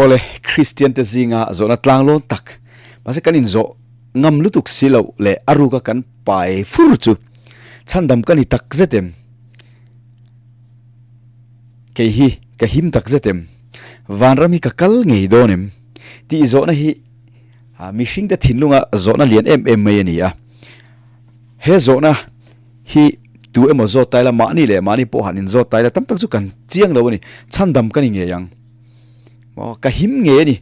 Awle, Kristian te zinga zawhna tlanglawn tak, mahse kan inzawh ngam lutuk si loh leh a ruka kan pai fur chu chhandam ka ni tak zet em? Kei hi ka him tak zet em? Vanram hi ka kal ngei dawn em? Tih zawhna hi mihringte thinlunga zawhna lian em em mai a ni a. He zawhna hi tu emaw zawt ta ila, mahni leh mahni pawh han inzawt ta ila tam tak chu kan chiang lo a ni. Chhandam ka ni ngei ang. Maw ka him ngei a ni.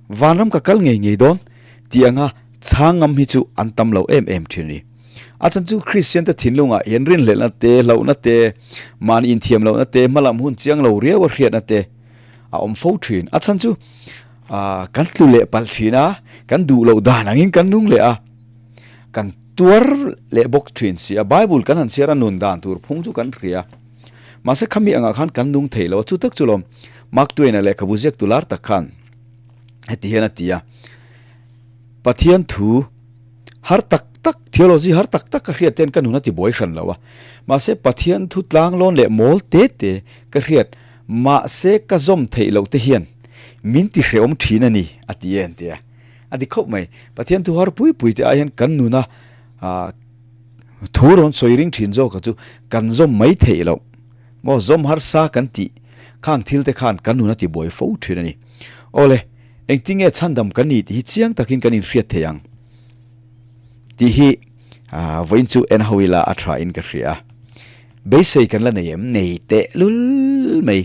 Vanram ka kal ngei ngei dawn tih anga chhang ngam hi chu an tam lo em em thin a ni. A chhan chu Kristian te thinlungah hian rinhlelhna te, hlauhna te, mahni inthiam lohna te, hmalam hun chiang lo riau a hriatna te a awm fo thin. A chhan chu kan tlu leh palh thin a, kan duh loh dan angin kan nung leh a, kan tuar leh bawk thin si a. Bible kan han chhiar a, nun dan tur phung chu kan hria. Mahse khami angah khan kan nung thei lo a, chu tak chu lawm Mark Twain-a lehkhabu ziaktu lar tak khan heti hian a ti a, Pathian thu har tak tak, theology har tak tak ka hriat ten ka nun a ti buai hran lo a, mahse Pathian thu tlanglawn leh mawl te te ka hriat, mahse ka zawm theih loh te hian min ti hrehawm thin a ni a ti e an ti a. A ti khawp mai. Pathian thu har pui pui te ai hian kan nuna thu rawn sawi ring thin zawk chu kan zawm mai theih loh maw, zawm harsa kan tih khang thil te khan kan nuna ti buai fo thin a ni. Awle, engtinge chhandam kan ni tih hi chiang takin kan inhriat thei ang tih hi vawiin chu en ho ila a tha in ka hria a. Beisei kan la nei em? Nei teh lul mai.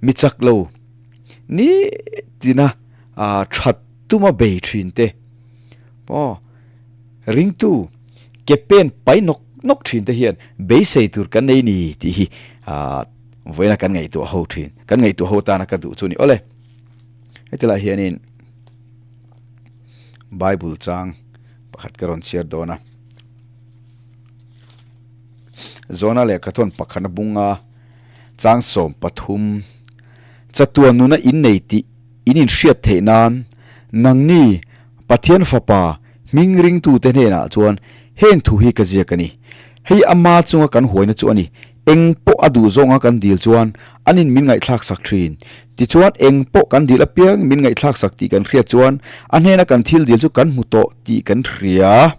Mi chak lo ni tina that tuma bei thin te maw ringtu ke pen pai nawk nawk thin te hian beisei tur kan nei ni tih hi vawiina kan ngaihtuah ho thin kan ngaihtuah ho tana ka duh chu ni awle heti lai hianin Bible chang pakhat ka rawn chhiar dawn a Zona lehkha thawn pakhatna bunga chang 13 chatuan nuna innei tih In inhriat theih nan, nangni, Pathian Fapa, hming ringtute hnenah chuan heng thu hi ka ziak a ni. Hei ama chunga kan huaina chu a ni. Eng pawh a duh zawnga kan dil chuan anin min ngaihthlaksak thin. Tichuan, eng pawh kan dil apiang min ngaihthlaksak tih kan hriat chuan a hnena kan thil dil chu kan hmu tawh tih kan hria.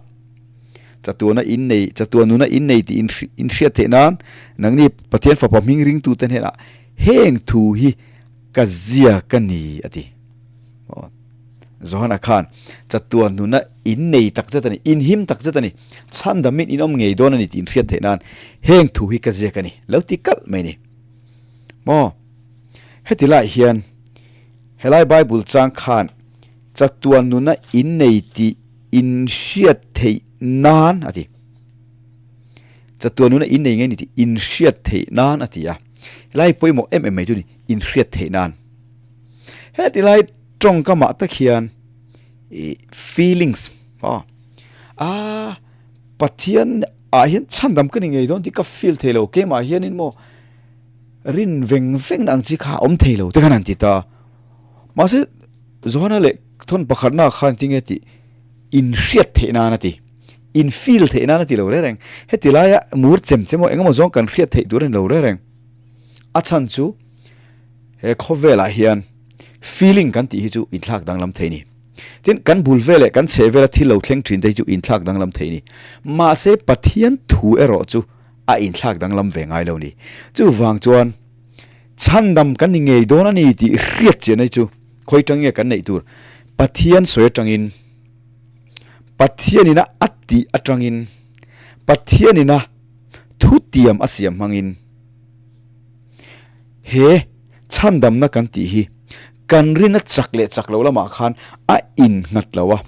Chatuana innei, chatuan nuna innei tih inhriat theih nan, nangni, Pathian Fapa hming ringtute hnenah heng thu hi Ka zia ka ni, a ti. Johana khan chatuan nuna in nei tak zet a ni, in him tak zet a ni, chhandamin in awm ngei dawn a ni tih in hriat theih nan heng thu hi ka ziak a ni, lo ti kalh mai ni. Maw? Heti lai hian helai Bible chang khan chatuan nuna in nei tih in hriat theih nan a ti. Chatuan nuna in nei ngei ni tih in hriat theih nan a ti a. Helai pawimawh em em mai chu ni, in hriat theih nan. Heti lai tawngkamah tak hian i feelings a a Pathian ah hian chhandam ka ni ngei dawn tih ka feel thei lo keimah hianin maw rin veng veng na ang chi kha a awm thei lo te khan an ti ta. Mahse Johana leh thawn pakhatna khan tinge tih in hriat theih nan a ti. In feel theih nan a ti lo reng reng. Heti laia mur chem chem aw engemaw zawng kan hriat theih tur a ni lo reng reng. A chhan chu he khawvelah hian feeling kan tih hi chu inthlak danglam thei ni. Tin, kan bul vel leh kan chheh vela thil lo thleng thin te hi chu inthlak danglam thei ni. Mahse Pathian thu erawh chu a inthlak danglam ve ngai lo ni. Chuvang chuan chhandam kan ni ngei dawn a ni tih hriat chian hi chu khawi tang nge kan neih tur Pathian sawi atangin Pathianina a tih atangin Pathianina thutiam a siam hmangin he chhandamna kan tih hi kan rina chak leh chak lo lamah khan a innghat lo a.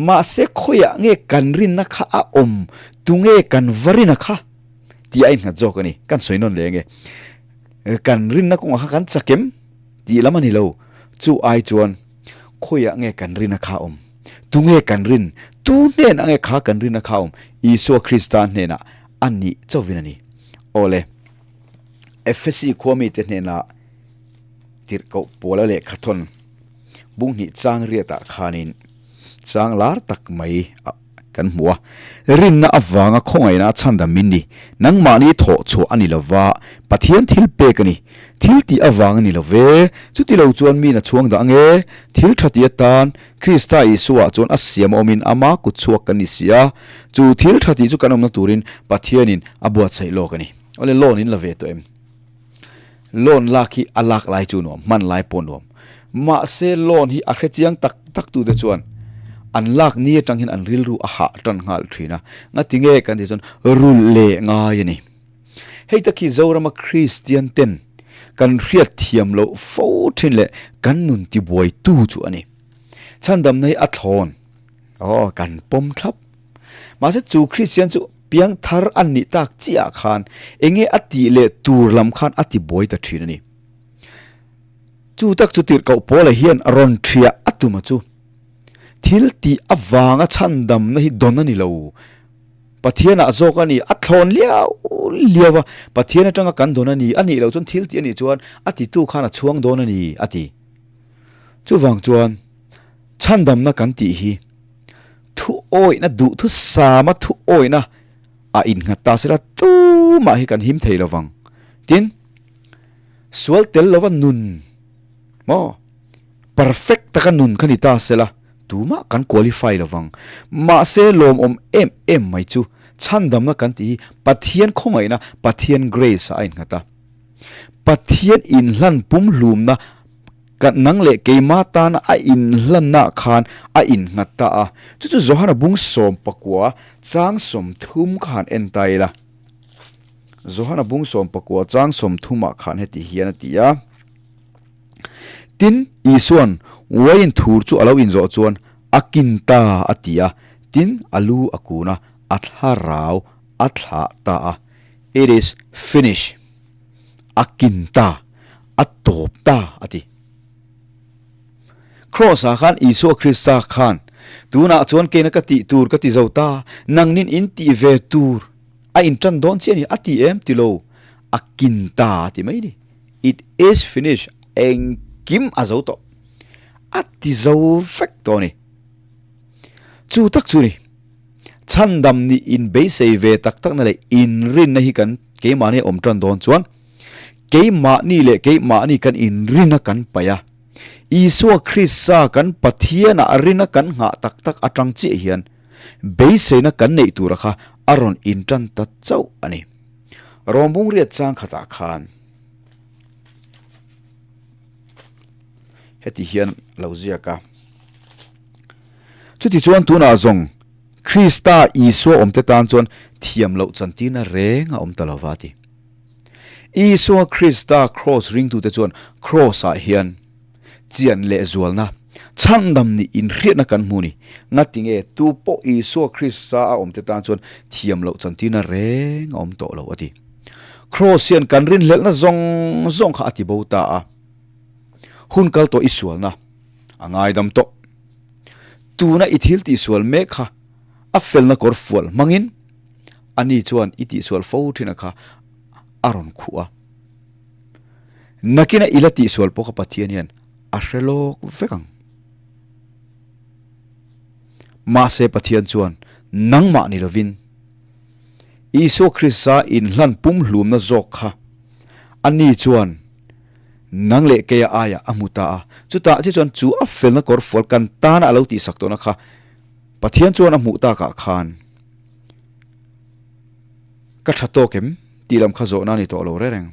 Mahse khawiah nge kan rinna kha a awm, tunge kan va rina kha tih a innghat zawk a ni. Kan sawi nawn leh nge kan rinna kawngah kha kan chak em tih lam a ni lo. Chu ai chuan khawiah nge kan rina kha a awm, tunge kan rin, tu hnenah nge kha kan rina kha a awm, Isua Krista hnenah a nih chauhin a ni. Awle. Efesi khua mite hnena tirhkoh Paula lehkha thawn bung hnih chang riatah khanin chang lar tak mai a kan hmu a. Rinna avanga khawngaihna a chhandam min ni. Nangmahni thawh chhuah a ni lo va, Pathian thil pek a ni. Thil tih avang a ni lo ve. Chuti lo chuan miin a chhuang dah ange. Thil tha tih atan Krista Isua chuan a siam a awmin ama kut chhuak kan ni si a. Chu thil tha tih chu kan awmna turin Pathianin a buatsaih lawk a ni. Awle loan in la ve tawh em? Loan lak hi a lak lai chu nuam, hman lai pawh nuam. Mahse loan hi a hre chiang tak tak tute chuan an lak ni atang hian an rilru a hah tan nghal thin a. Ngati nge kan tih chuan rulh leh ngai a ni. Hei tak hi Zorama Kristian ten kan hriat thiam loh fo thin leh kan nun tibuai tu chu a ni. Chhandamna hi a thlawn, aw kan pawm thlap. Mahse chu Kristian chu piang thar an nih tak chiah khan enge a tih leh tur lam khan a tibuai ta thin a ni. Chu tak chu tirhkoh Paula hian rawn thiah a tum a chu. Thil tih avanga chhandamna hi dawn a ni lo. Pathianah zawk a ni, a thlawn liau liau a, Pathian atanga kan dawn a ni, a nih loh chuan thil tih a nih chuan a titu khan a chhuang dawn a ni, a ti. Chuvang chuan chhandamna kan tih hi thu awihna duhthusama thu awihna a innghat ta sela tumah hi kan him thei lo vang. Tin, sual tel lova nun maw perfect taka nun kha ni ta sela tumah kan qualify lo vang. Mahse lawmawm em em mai chu chhandamna kan tih hi Pathian khawngaihna, Pathian grace ah a innghat a. Pathian inhlan pumhlumna Ka nang leh keimah tana a inhlanna khan a innghat ta a. Chu chu Johana bung 14 chang 30 khan en ta ila. Johana bung 14 chang 30 ah khan heti hian a ti a. Tin, Isua'n uaiin thur chu a lo inzawh chuan a kin ta a ti a. Tin, a lu a kun a, a thlarau a thlah ta a. It is finished. A kin ta, a tawp ta a ti. Kraws ah khan Isua Krista khan tunah chuan keina ka tih tur ka ti zo ta, nangnin in tih ve tur a in tan dawn chiah a ni, a ti em ti lo, a kin ta a ti mai a ni. It is finished, engkim a zo tawh, a ti zo vek tawh a ni. Chu tak chu ni. Chhandam nih inbeisei ve tak takna leh inrinna hi kan keimahni a awm tan dawn chuan keimahni leh keimahni kan inrina kan paih a, Isua Krista kan Pathianah rina kan nghah tak tak atang chiah hian beiseina kan neih tura kha a rawn intan ta chauh a ni. Rawngbung riat chang khatah khan heti hian lo ziak a. Chutichuan tunah zawng Krista Isua awmte tan chuan thiam loh chantirna reng a awm ta lo va a ti. Isua Krista Kraws ringtute chuan Kraws-ah hian chian leh zualna, chhandam nih inhriatna kan hmu ni. Ngatinge tu pawh Isua Krista a awmte tan chuan thiam loh chantirna reng a awm tawh lo a ti. Kraws hian kan rinhlelhna zawng zawng kha a ti bo ta a. Hun kal tawh i sualna a ngaidam tawh. Tuna i thil tihsual mek kha a felna kawr fual hmangin ani chuan i tihsual fo thin a kha a rawn khuh a. Nakina i la tihsual pawh kha Pathian hian a hre lawk vek ang. Mahse Pathian chuan nangmah ni lovin Isua Krista inhlan pumhlumna zawk kha ani chuan Nang leh keia aiah a hmu ta a, chutah che chuan chu a felna kawr fual kan tana a lo tihsak tawhna kha Pathian chuan a hmuh takah khan ka tha tawk em tih lam kha zawhna a ni tawh lo reng reng.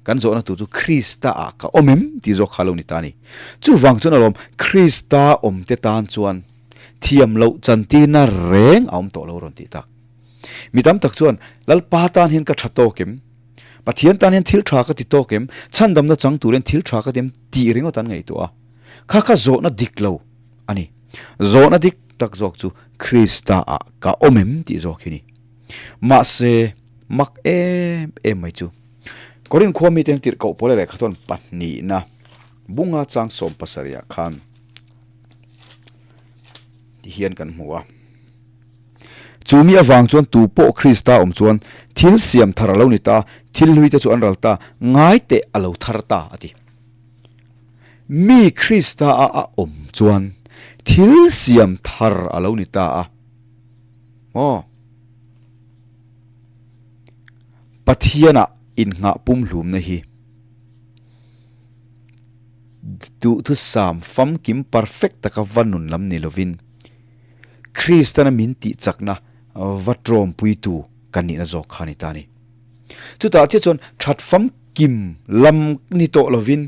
Kan zawhna tur chu Krista ah ka awm em tih zawk kha a lo ni ta a ni. Chuvang chuan alawm Krista awmte tan chuan thiam loh chantirna reng a awm tawh lo rawn tih tak. Mi tam tak chuan Lalpa tan hian ka tha tawk em? Pathian tan hian thil tha ka ti tawk em? Chhandamna chang tur hian thil tha ka ti em? Tih ringawt an ngaihtuah a. Kha kha zawhna dik lo a ni. Zawhna dik tak zawk chu Krista ah ka awm em tih zawk hi ni. Mahse, mak em em mai chu. Korin khua mite hian tirhkoh pawl leh lehkhathawn pahnihna bunga chang 70 ah khan ti hian kan hmu a. Chu mi avang chuan tu pawh Krista awm chuan thil siam thar a lo ni ta, thil hlui te chu an ral ta, ngai teh a lo thar ta, a ti. Mi Krista a a awm chuan thil siam thar a lo ni ta a. Maw? Pathianah innghah pumhlumna hi duhthusam famkim perfect taka va nun lam ni lovin Kristana min tihchakna va tawmpuitu kan nihna zawk kha a ni ta a ni. Chutah chiah chuan that famkim lam ni tawh lovin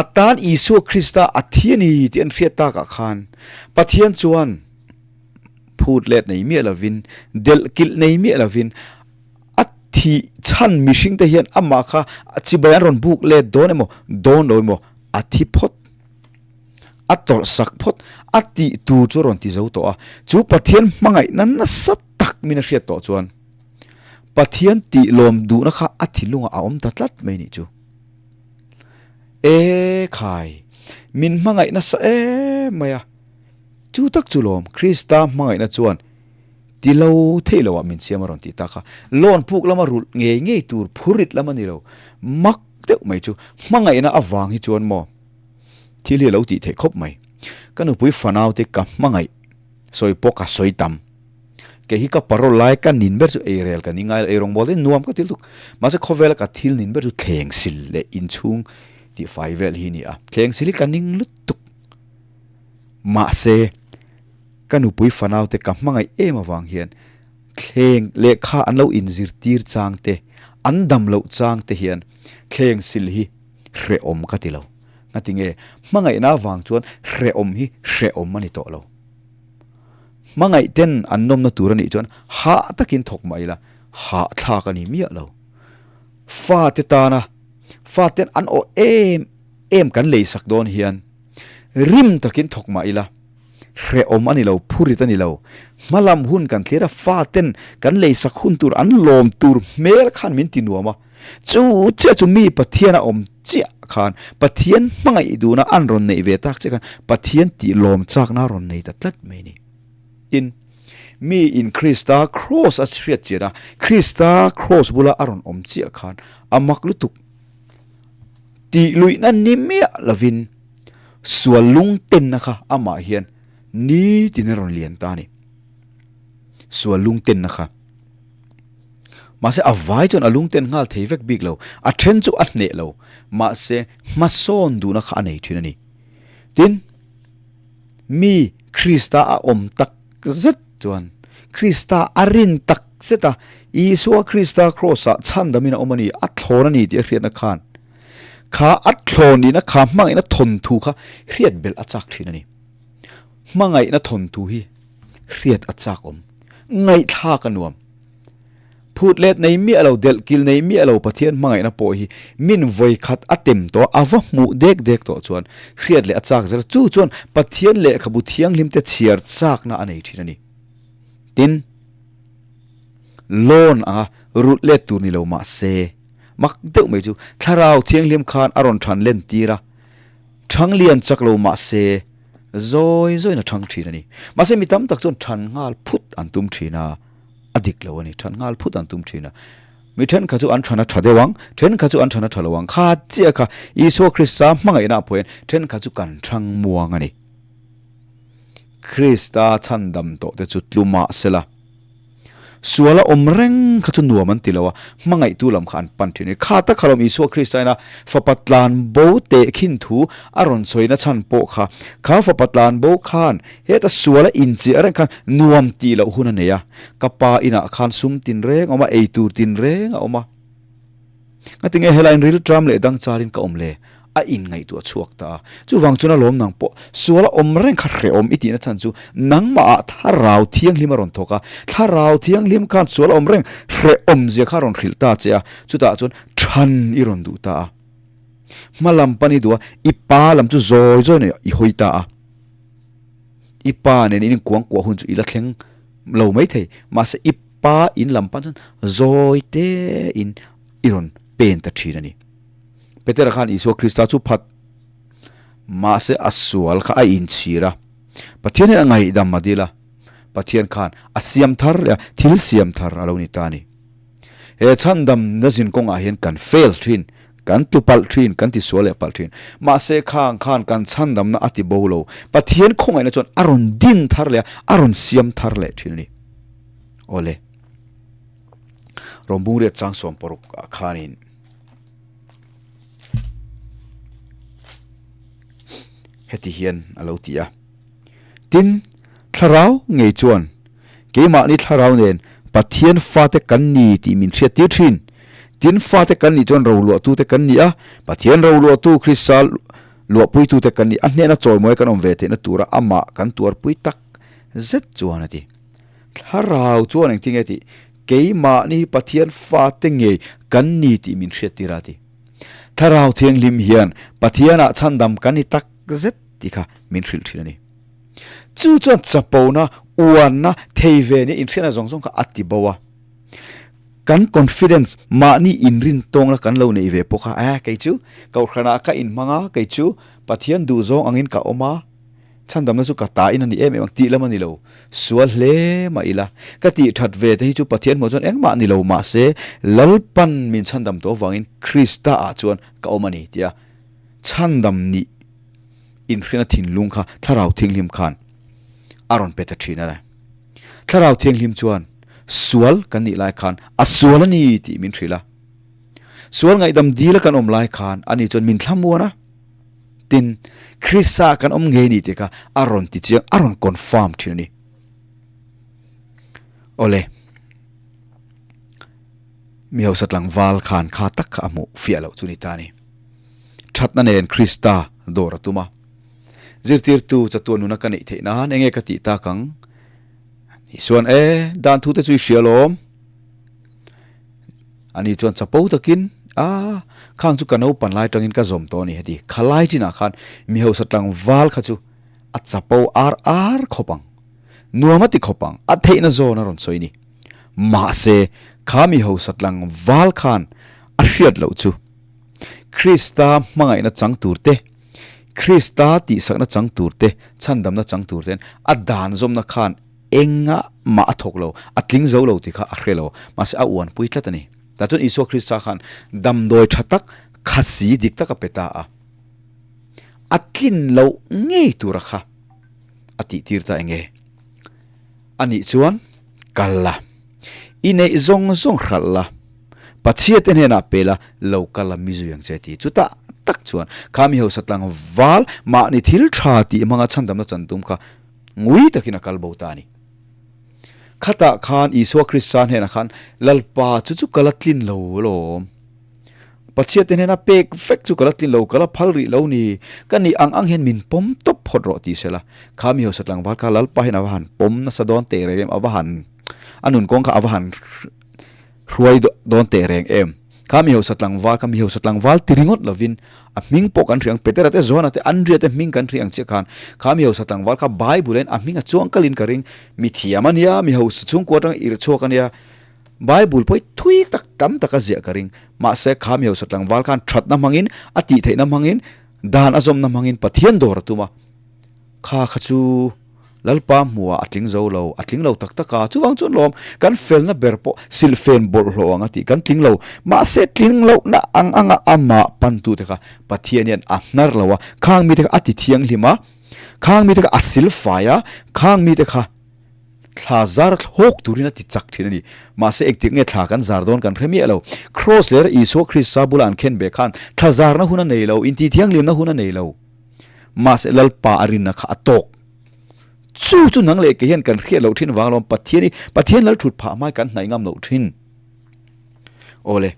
a tan Isua Krista a thi a ni tih an hriat takah khan Pathian chuan phut let nei miah lovin, delh kilh nei miah lovin a thih chhan mihring te hian amah kha chibai an rawn buk let dawn emaw dawn lo emaw a thi phawt. A tawrh sak phawt, a tih tur chu a rawn ti zo tawh a. Chu Pathian hmangaihna nasa tak min a hriat tawh chuan Pathian tih lawm duhna kha a thinlungah a awm ta tlat mai nih chu. E khai, min hmangaih nasa em mai a, chu tak chu lawm Krista hmangaihna chuan ti lo thei loah min siam a rawn tih tak a. Loan puk lama rulh ngei ngei tur phurit lam a ni lo, mak deuh mai chu hmangaihna avang hi chuan maw thil hi a lo tih theih khawp mai. Ka nupui fanau te ka hmangaih sawi pawh ka sawi tam. Kei hi ka parole lai ka nin ber chu eirel ka ni ngai lo, eirawng bawl te nuam ka til tuk. Mahse khawvela ka thil nin ber chu thleng sil leh inchhung tih fai vel hi a ni a, thleng sil hi ka ning lutuk. Mahse ka nupui fanau te ka hmangaih em avang hian thleng lehkha an lo inzirtir chang te, an dam loh chang te hian thleng sil hi hrehawm ka ti lo. Ngatinge hmangaihna avang chuan hrehawm hi hrehawm a ni tawh lo. Hmangaih ten an nawmna tur a nih chuan hah takin thawk mah ila hahthlak a ni miah lo. Fate tana faten an awh em em kan leisak dawn hian rim takin thawk mah ila hrehawm a ni lo, phurit a ni lo. Hmalam hun kan thlir a, faten kan leisak hun tur an lawm tur hmel khan min ti nuam a. Chu chiah chu mi Pathian a awm chiah khan Pathian hmangaih duhna an rawn neih ve tak chiah khan Pathian tih lawm chakna a rawn nei ta tlat mai a ni. Tin, mi in Krista kraws a hriat chian a, Krista kraws bula a rawn awm chiah khan a mak lutuk tih luihna ni miah lovin sual lungtenna kha amah hian nitin a rawn lian ta a ni. Sual lungtenna kha. Mahse a vai chuan a lungten nghal thei vek bik lo, a then chu a hneh lo, mahse hmasawn duhna kha a nei thin a ni. Tin, mi Krista a awm tak zet chuan Krista a rin tak zet a, Isua Krista kraws-ah chhandamin a awm a ni, a thlawn a ni tih a hriatna khan kha a thlawn nihna kha hmangaihna thawnthu kha hriat belh a chak thin a ni. Hmangaihna thawnthu hi hriat a chak awm, ngaihthlak a nuam. Phut let nei miah lo, delh kil nei miah lo Pathian hmangaihna pawh hi min vawi khat a tem tawh a, a va hmuh dek dek tawh chuan hriat leh a chak zel a, chu chuan Pathian lehkhabu thianghlim te chhiar chakna a nei thin a ni. Tin, loan anga rulh let tur ni lo mah se, mak deuh mai chu Thlarau Thianghlim khan a rawn than len tir a, thang lian chak lo mah se, Zawi zawiin a thang thin a ni. Mahse mi tam tak chuan than nghal phut an tum thin a, a dik lo a ni. Than nghal phut an tum thin a. Mi thenkhat chu an than a tha deuh ang, thenkhat chu an than a tha lo ang. Kha chiah kha Isua Krista hmangaihna ah pawh hian thenkhat chu kan thang muang a ni. Krista chhandam tawh te chu tlu mah sela. Sual a awm reng kha chu nuam an ti lo a, hmangaihtu lam kha an pan thin a ni. Kha tak kha lawm Isua Krista ina fapa tlan bo teh khin thu a rawn sawina chhan pawh kha, kha fapa tlan bo khan heta sual a inchiah reng khan nuam tih loh hun a nei a, ka pa inah khan sum tinreng a awm a, eitur tinreng a awm a. Ngatinge helaiin rilṭam leh dang charin ka awm le? A inngaihtuah chhuak ta a. Chuvang chuan a lawm nang pawh sual a awm reng kha hrehawm i tihna chhan chu nangmahah Thlarau Thianghlim a rawn thawk a. Thlarau Thianghlim khan sual a awm reng hrehawm zia kha a rawn hrilh ta che a, chutah chuan ṭhan i rawn duh ta a. Hma lam pan i duh a, i pa lam chu zawi zawiin i hawi ta a. I pa nen in inkuangkuah hun chu i la thleng lo maithei, mahse i pa in lam pan chuan zawi tein i rawn pen ta thin a ni. Petera khan Isua Krista chu phat mahse a sual kha a inchhir a, Pathian hian a ngaihdam a dil a, Pathian khan a siam thar leh a, thil siam thar a lo ni ta a ni. He chhandamna zin kawngah hian kan fail thin, kan tlu palh thin, kan tisual leh palh thin. Mahse khang khan kan chhandamna a ti bo lo. Pathian khawngaihna chuan a rawn din thar leh a, a rawn siam thar leh thin a ni. Awle. Rawngbung riat chang 60 ah khanin heti hian a lo ti a. Tin, thlarau ngei chuan keimahni thlarau nen Pathian fate kan ni tih min hriat tir thin. Tin, fate kan nih chuan roluahtute kan ni a, Pathian roluahtu Krista luahpuitute kan ni. A hnena chawimawi kan awm ve theihna tura amah kan tuarpui tak zet chuan a ti. Thlarau chuan engtin nge tih? Keimahni Pathian fate ngei kan ni tih min hriat tir a ti. Thlarau Thianghlim hian Pathianah chhandam kan ni tak zet tih kha min hrilh thin a ni. Chu chuan chapona, uanna, thei ve nia inhriatna zawng zawng kha a ti bo a. Kan confidence, mahni inrin tawngna kan lo neih ve pawh kha, eh kei chu Kohhranah ka inhmang a, kei chu Pathian duhzawng angin ka awm a, Chhandamna chu ka ta in a ni em em ang tih lam a ni lo. Sual hle mah ila, ka tih that ve te hi chu Pathian hmuh chuan engmah a ni lo mahse Lalpan min chhandam tawh avangin Krista ah chuan ka awm a ni tia chhandam nih inhriatna thinlung kha Thlarau Thianghlim khan a rawn pe ta thin a ni. Thlarau Thianghlim chuan sual kan nih lai khan a sual a ni tih min hrilh a. Sual ngaihdam dila kan awm lai khan ani chuan min thlamuan a. Tin, Krista kan awm ngei ni tih kha a rawn ti chiang, a rawn confirm thin a ni. Awle, mi hausa tlangval khan kha tak kha a hmuh fiah loh chu ni ta a ni. Thatna nen Krista dawr a tum a. Zirtirtu chatuan nuna ka neih theih nan enge ka tih tak ang? Isuan, E, dan thute chu i hria lawm. Ani chuan chapo takin, A, khang chu ka naupan lai tangin ka zawm tawh a ni heti. Khalai chinah khan mi hausa tlangval kha chu a chapo ar ar khawp ang. Nuam a ti khawp ang. A theihna zawn a rawn sawi ni. Mahse, kha mi hausa tlangval khan a hriat loh chu Krista hmangaihna chang tur te, Krista tihsakna chang tur te, chhandamna chang tur ten a dan zawmna khan Engah mah a thawk lo, a tling zo lo tih kha a hre lo, mahse a uanpui tlat a ni. Tah chuan Isua Krista khan damdawi tha tak, khasi dik tak a pe ta a. A tlin loh ngei tura kha a tihtir ta eng nge? Anih chuan kal la, i neih zawng zawng hralh la, Pathiate hnenah pe la, lo kal la mi zui ang che ti. Chutah tak chuan kha mi hausa tlangval mahni thil tha tih hmanga chhandamna chan tum kha Ngui takin a kal bo ta a ni. Khatah khan Isua Krista hnenah khan, Lalpa, chu chu ka la tlin lo alawm. Pathiate hnena pek vek chu ka la tlin lo, ka la phal rih lo ni. Ka nih ang ang hian min pawm tawp phawt rawh ti sela. Kha mi hausa tlangval kha Lalpa hian a va han pawm nasa dawn teh reng em, a va han, a nun kawng kha a va han Hruai dawn teh reng em? Kha mi hausa tlangval kha mi hausa tlangval ti ringawt lovin a hming pawh kan hria ang, Petera te Johana te Andrea te hming kan hria ang chiah khan kha mi hausa tlangval kha Bible in a hming a chuang kalin ka ring, mi thiam a nia, mi hausa chhungkua atanga irh chhuak a nia, Bible pawh hi thui tak tam tak a ziah ka ring, mahse kha mi hausa tlangval khan thatna hmangin a tih theihna hmangin dan a zawmna hmangin Pathian dawr a tum a. Kha kha chu Lalpa hmuhah a tling zo lo, a tling lo tak tak a, chuvang chuan lawm kan felna ber pawh silhfen bawlhhlawh ang a tih kan tling lo, mahse tling lohna ang anga amah pantute kha Pathian hian a hnar lo a, khang mite kha a ti thianghlim a, khang mite kha a silfai a, khang mite kha thla zar thlawk turin a ti chak thin a ni. Mahse engtik nge thla kan zar dawn kan hre miah lo. Kraws leh Isua Krista bula an khen beh khan thla zarna hun a nei lo, inti thianghlimna hun a nei lo. Mahse Lalpa a rinna kha a tawk. Chu chu nang leh kei hian kan hriat loh thin vang alawm Pathian hi Pathian lal thut phah hmai kan hnaih ngam loh thin. Awle.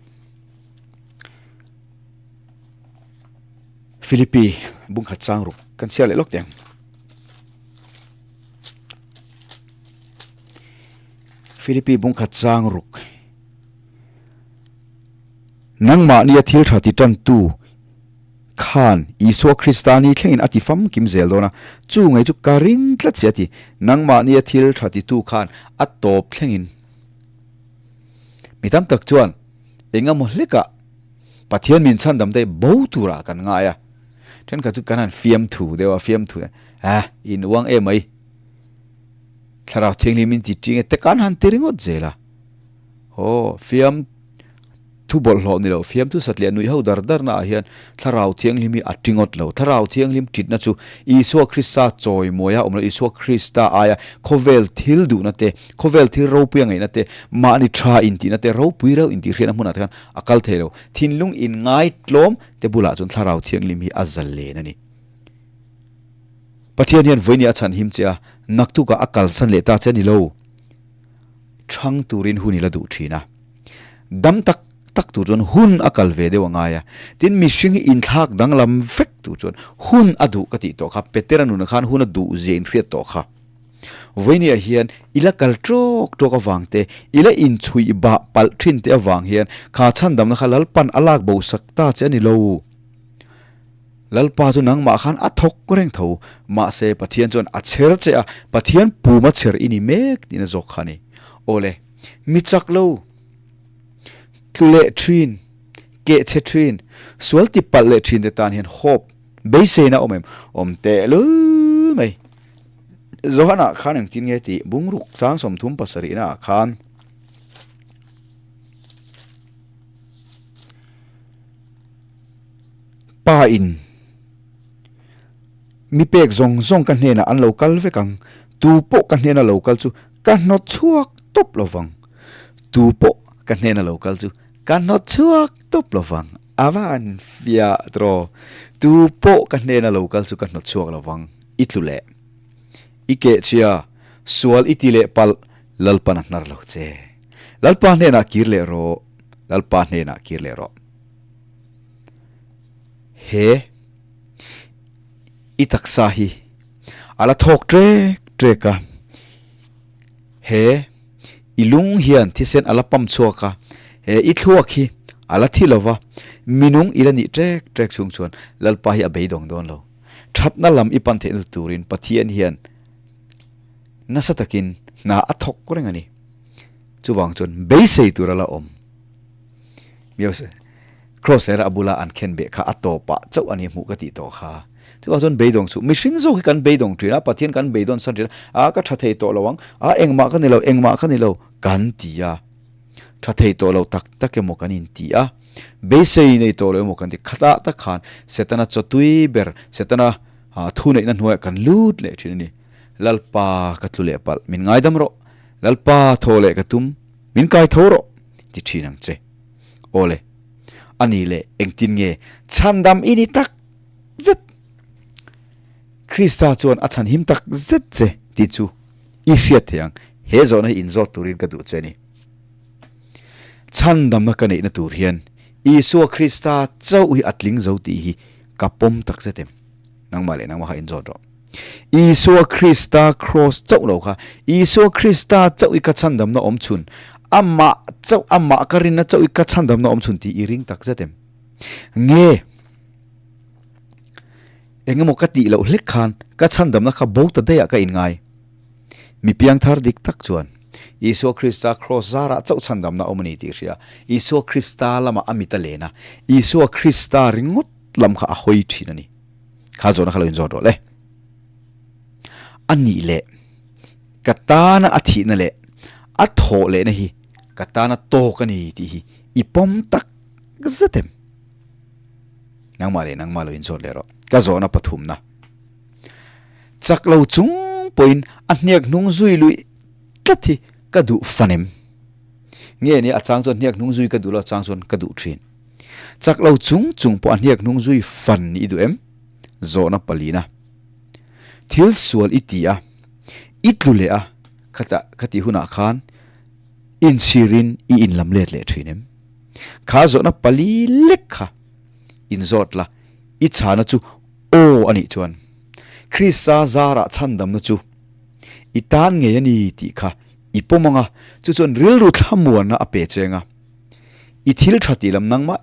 Philippi bungkhat chang ruk kan chhiar leh lawk teh ang. Philippi bungkhat chang ruk. Nangmahnia thil tha ti tantu Khan Isua Krista ni thlengin a ti famkim zel dawn a, chu ngei chu ka ring tlat si a ti. Nangmahnia thil tha titu khan a tawp thlengin mi tam tak chuan eng emaw hlekah Pathian min chhandam te bo turah kan ngai a. Thenkhat chu kan han fiamthu deuh a, fiamthu eh in uang em mai, thlarau thianghlim in ti ṭing e te kan han ti ringawt zel a. Aw fiam. Thu bawlhhlawh ni lo, fiamthu satliah nuih ho dar darna ah hian Thlarau Thianghlim hi a ti ngawt lo. Thlarau Thianghlim titna chu Isua Krista chawimawi a awm lo, Isua Krista aia khawvel thil duhna te, khawvel thil ropui a ngaihna te, mahni tha intihna te, ropui reuh intihhriatna hmunah te khan a kal thei lo. Thinlung inngaitlawm te bulah chuan Thlarau Thianghlim hi a zalen a ni. Pathian hian vawiin a chhan him che a, naktukah a kalsan leh ta che a ni lo. Chhang turin hun i la duh thin a. Dam tak tak tur chuan hun a kal ve deuh a ngai a. Tin, mihring hi inthlak danglam vek tur chuan hun a duh ka tih tawh kha, Petera nunah khan hun a duh zia inhriat tawh kha. Vawinia hian i la kal tawk tawk avang te, i la inchhuih bah palh thin te avang hian kha chhandamna kha Lalpan a lak bo sak ta che a ni lo. Lalpa chu nangmah khan a thawk reng tho, mahse Pathian chuan a chher che a, Pathian puma chher i ni mek tihna zawk kha a ni. Awle, mi chak lo, tlu leh thin, keh chhe thin, sual ti palh leh thin te tan hian hope, beiseina awm em? Awm tehlul mai. Johana khan engtin nge tih bungruk chang 37 naah khan, Pa in mi pek zawng zawng ka hnenah an lo kal vek ang, tu pawh ka hnena lo kal chu ka hnawt chhuak tawp lo vang, tu pawh ka hnena lo kal chu ka hnawt chhuak tawp lo vang, a van fiah tawh, tu pawh ka hnena lo kal chu ka hnawt chhuak lo vang, i tlu leh i kehchhia, sual i ti leh palh, Lalpan a hnar lo che, Lalpa hnenah kir leh rawh, Lalpa hnenah kir leh rawh. He i taksa hi a la thawk trek trek a, he i lung hian thisen a la pump chhuak a, he i thluak hi a la thi lo va, minung i la nih trek trek chhung chuan Lalpa hi a beidawng dawn lo. Thatna lam i pan theihna turin Pathian hian nasa takin hna a thawk reng a ni. Chuvang chuan beisei tur a la awm. Miose, Cross leh a bula an khen beh kha a tawpah chauh a ni hmuh ka tih tawh kha. Chuvang chuan beidawng chu mihring zawk hi kan beidawng thin a, Pathian kan beidawn san thin a, a ka tha thei tawh lo ang, a engmah ka ni lo, engmah ka ni lo kan ti a. Tha thei tawh lo tak tak emaw kan inti a, beisei nei tawh lo emaw kan ti. Khatah tak khan Setana chawtui ber, Setana thuneihna hnuaiah kan lut leh thin a ni. Lalpa ka tlu leh palh, min ngaidam rawh, Lalpa thaw leh ka tum, min kai tho rawh ti thin ang che. Awle, a ni leh engtin nge chhandam i ni tak zet? Krista chuan a chhan him tak zet che tih chu i hriat thei ang. He zawhna hi inzawt turin ka duh che a ni. Chhandamna ka neihna tur hian Isua Krista chauh hi a tling zo tih hi ka pawm tak zet em? Nangmah leh nangmah kha inzawt rawh. Isua Krista kraws chauh lo kha, Isua Krista chauh i ka chhandamna awm chhun, amah chauh, amah ka rinna chauh i ka chhandamna awm chhun tih i ring tak zet em? Nge, engemaw ka tih loh hlek khan ka chhandamna kha bo ta daih ah ka inngai? Mi piangthar dik tak chuan Isua Krista kraws zarah chauh chhandamna awm a ni tih hria. Isua Krista lamah a mit a len a, Isua Krista ringawt lam kha a hawi thin a ni. Kha zawhna kha lo inzawt rawh le. A nih leh ka tana a thihna leh a thawh lehna hi ka tana tawk a ni tih hi i pawm tak zet em? Nangmah leh nangmah lo inzawt leh rawh. Ka zawhna pathumna. Chak lo chung pawhin a hniak hnung zui luih tlat hi ka duh fan em? Nge ni a chang chuan hniak hnung zui ka duh lo, a chang chuan ka duh thin. Chak lo chung chung pawh a hniak hnung zui fan i duh em? Zawhna palina. Thil sual i ti a, i tlu leh a, khata khati hunah khan inchhirin i inlam let leh thin em? Kha zawhna pali lek kha inzawt la, i chhana chu aw a nih chuan Krista zarah chhandamna chu i tan ngei a ni tih kha i pawm ang a, chu chuan rilru thlamuanna a pe cheng a. I thil tha tih lam nangmah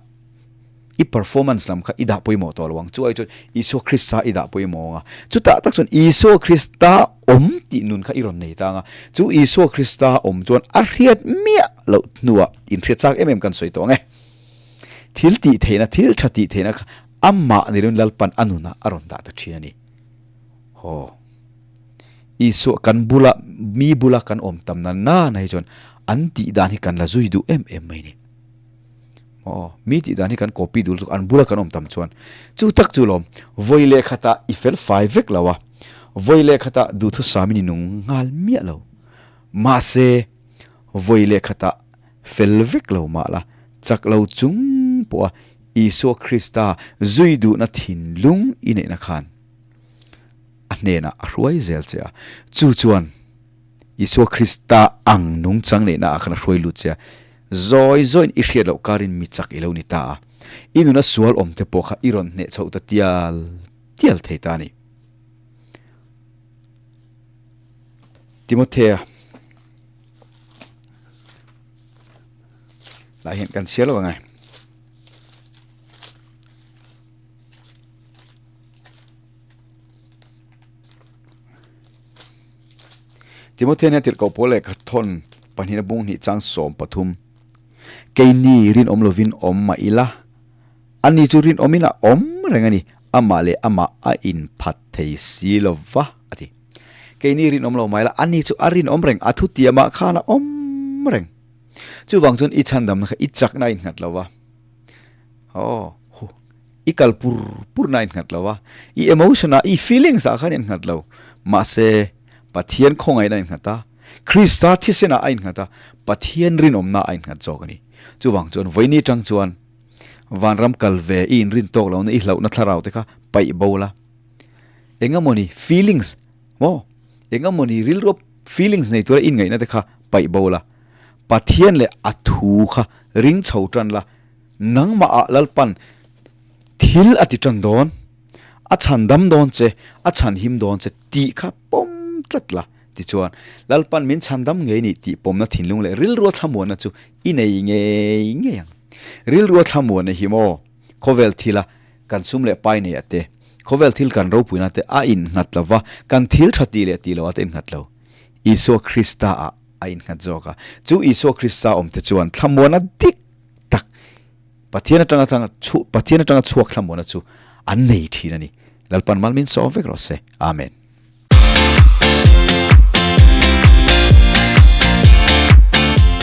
i performance lam kha i dah pawimawh tawh lo ang. Chu ai chuan Isua Krista i dah pawimawh ang a. Chutah tak chuan Isua Krista awm tih nun kha i rawn nei ta ang a. Chu Isua Krista awm chuan a hriat miah loh hnuah inhriat chak em em kan sawi tawh ang e. Thil tih theihna, thil tha tih theihna kha amah ni loin Lalpan a nunah a rawn dah ta thin a ni. Haw. Isua kan bula, mi bula kan awm tam na nana hi chuan an tih dan hi kan la zui duh em em mai ni. Aw, mi tih dan hi kan copy dul tuk, an bula kan awm tam chuan. Chu tak chu lawm, vawi leh khatah i fel fai vek lo a, vawi leh khatah duhthusam in i nung nghal miah lo. Mahse, vawi leh khatah fel vek lo mah la, chak lo chung pawha Isua Krista zui duhna thinlung i neihna khan a hnenah a hruai zel che a. Chu chuan Isua Krista ang nungchang neihna ah khan a hruai lut che a. Zawi zawiin i hriat loh karin mi chak i lo ni ta a. I nuna sual awm te pawh kha i rawn hneh chhoh ta tial tial thei ta a ni. Timothea. Lah hian kan chhiar lo angai. Timothea hian tirhkoh pawl leh khathawn pahnihna bung hnih chang 13 Keini rinawm lovin awm mah ila, ani chu rinawmin a awm reng a ni, amah leh amah a inphat thei si lova, a ti. Keini rinawm lo mai la, ani chu a rinawm reng, a thutiamah khan a awm reng. Chuvang chuan i chhandamna kha i chakna a innghat lo va, aw, i kal pur purna a innghat lo va, i emotion-ah, i feelings-ah khan a innghat lo. Mahse, Pathian khawngaihna a innghat a, Krista thisenah a innghat a, Pathian rinawmna a innghat zawk a ni. Chuvang chuan vawiini atang chuan vanram kal ve i inrin tawk lohna, i hlauhna thlarau te kha paih bo la. Engemawni feelings maw? Engemawni rilru feelings nei tura inngaihna te kha paih bo la. Pathian leh a thu kha ring chho tan la, nangmah ah Lalpan thil a ti tan dawn, a chhan dam dawn che, a chhan him dawn che tih kha pawm tlat la. Tichuan, Lalpan min chhan dam ngei nih tih pawmna thinlung leh rilrua thlamuanna chu i nei ngei ngei ang. Rilrua thlamuanna hi maw khawvel thila Kan sum leh pai nei ate, khawvel thil kan ropuina te a innghat lo va, kan thil tha tih leh tih loh ate innghat lo. Isua Krista ah a innghat zawk a. Chu Isua Krista awm te chuan thlamuana dik tak, Pathian atanga tanga Pathian atanga chhuak thlamuana chu an nei thin a ni. Lalpan mal min sawm vek rawh se. Amen.